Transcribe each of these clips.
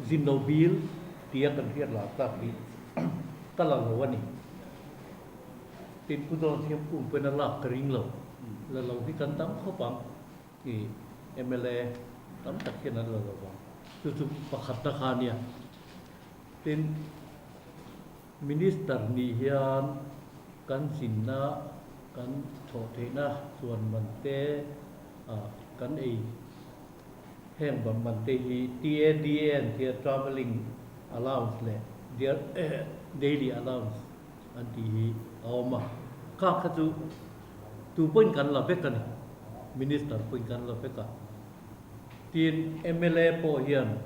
Zin lo bil tia kan hriat lah tak hi ka la lo a ni. Tin, Pu Dawn Thiam Kung pawhin a lak ka ring lo. La lo hi kan tam khawp ang i mla tam tak hian an la lo vang. Chu chu pakhatna kha a nia. Tin, Minister nih hian kan zinna, kan thawh theihna chuan man te kan ei Heng bang man te hi TADA an tia Travelling Allowance leh Daily Allowance an tih hi a awm a. Kha kha chu tu pawhin kan la vek a ni. Minister pawhin kan la vek a. Tin, mla pawh hian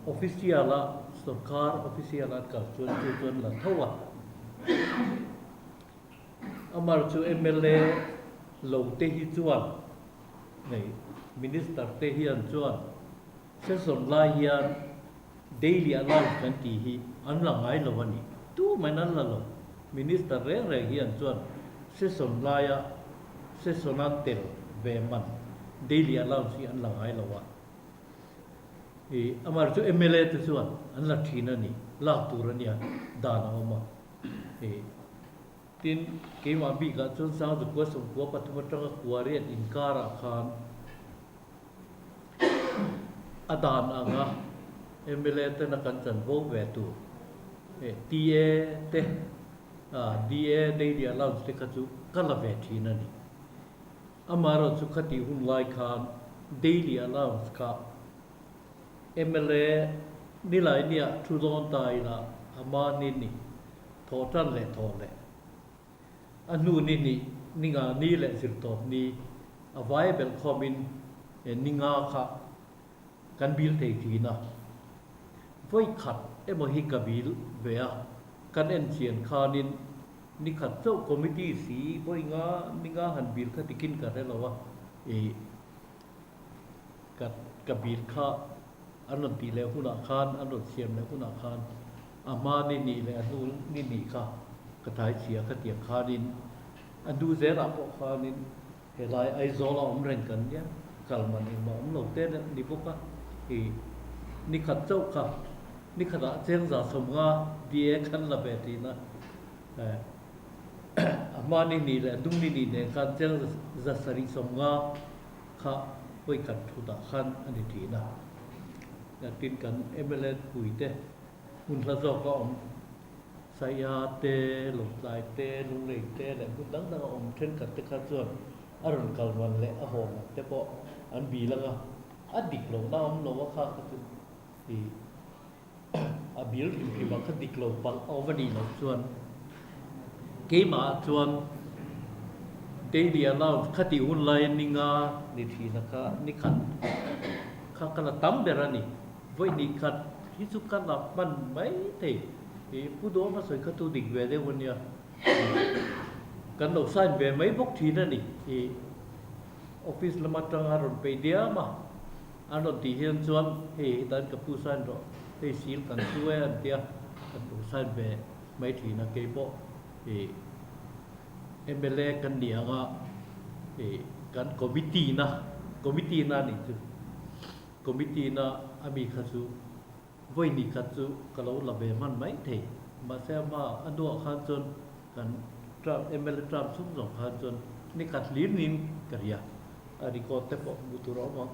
official a sorkar official an kal chuan chu chuan la tho a. Amar chu mla lo te hi chuan Hei Minister te hian chuan session lai hian daily allowance kan tih hi an la ngai lo a ni. Tumahin an la lo. Minister reng reng hian chuan session laia session an tel ve man daily allowance hi an la ngai lo a. I amaherawhchu mla te chuan an la thin a ni. Lak tur a nia dan a awm a. I. Tin, keimah bikah chuan Sangzukua sawmkua pathum atanga kua riat inkarah khan a dan anga mla tena kan chanvo ve tur TA te, DA, Daily Allowance te kha chu ka la ve thin a ni. Amaherawhchu khatih hun lai khan Daily Allowance kha mla Nilainiah thu dawn ta ila a mahni ni. Thawh tan leh thawh leh. A hnu ni hnih, ni nga ni leh zirtawp ni a vai belh khawmin ni nga kha kan bil thei thin a. Vawi khat emaw hi ka bil ve a, kan en chian khanin ni khat chauh committee si vawi nga ni nga han bil kha tikin ka hre lo a, ih ka ka bil kha an rawn tih leh hunah khan an rawn siam leh hunah khan A hma ni nih leh a hnu ni nih kha ka thai chhia kha tiang khanin a hnu zelah pawh khanin helai Aizawl a awm reng kan nia, kal man engmah awm lo te ni bawk a, i ni khat chauh kha ni khatah 150 DA khan la ve thin a, a hma ni nih leh a hnung ni nih nen khan 750 kha vawikhat thutah khan a ni thin a, tin kan mla puite Hmun hla zawk a awm. Saia te, Lawngtlai te, Lunglei te leh hmun dang dang a awm thenkhat te kha chuan a rawn kal man leh a haw man te pawh an bil ang a, a dik lo na awm lo a kha kha chu i a bil hrim hrim a kha dik lo palh a awm a nih loh chuan keimah ah chuan daily allowance khatih hun lai ni nga ni thin a kha ni khat kha ka la tam ber a ni. Vawi hnih khat hi chu ka la hman mai thei. I Pu Dawma sawi kha chu dik ve deuh a nia. Kan lo sign ve mai bawk thin a ni. I office lam atanga rawn peih diam a, an rawn tih hian chuan hei hetan ka pu sign rawh, hei seal kan chu e an tia, kan lo sign ve mai thin a. Keipawh i mla kan nih anga i kan committee na, committee na nih chu. Committee na a mi kha chu vawi hnih khat chu ka lo la ve hman mai thei. Mahse a hma a hnuah khan chuan kan term mla term chhung zawng khan chuan ni khat hlir niin ka ria. A record te pawh hmuh tur a awm ang.